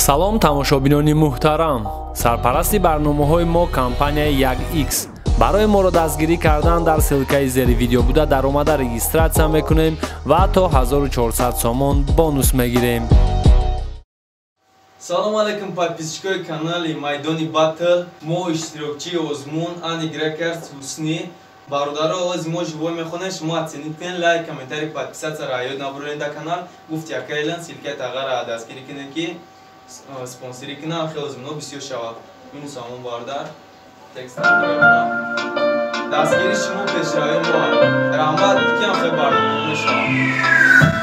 Салом, тамошобинони муҳтарам. Сарпарасти барномаҳои мо компанияи 1X. Барои моро дастгирӣ кардан дар ссылкаи зери видео буда даромада регистрация мекунем ва то 1400 сомон бонус мегирем. Салом алейкум, подписчикои канали Майдони Батл. Мо иштирокчии озмун Ани Грекерс Ҳусни. Бародаро, ози мо живой мехонем, шумо оценить кунед, лайк, комментарий, подписаться ёд набурен дар канал. Гуфт якайлан ссылкаи тағара дастгирӣ кунед, ки спонсорӣ кунам, хеле озмуно бисёр шавад. Минус ҳамон бародар текст дастгири шумо пешравии мо. Раҳмат, киам хеле барнома мешавад.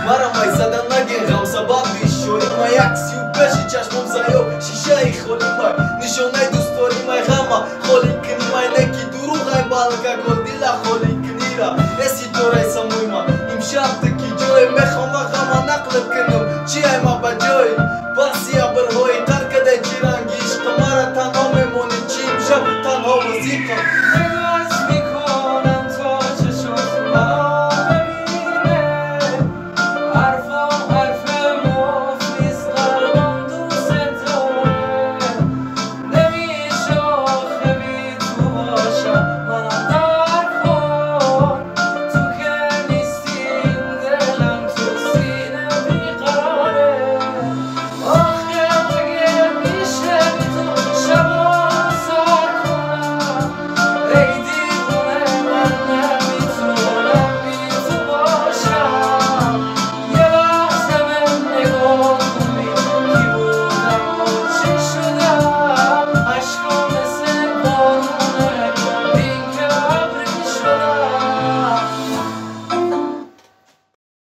Мара майсада наген, ғамсабаби шои ма, як сию пеши чашмом заё шишаи холи май, нишонаи дӯстдорӣ май, ғама холӣ кунӣ май, неки дурӯғай балка гол дила холӣ кунира э ситораи самои ма. Имшаб ту ки ҷое мехома, ғама нақлт кунам, чи ай ма ба ҷои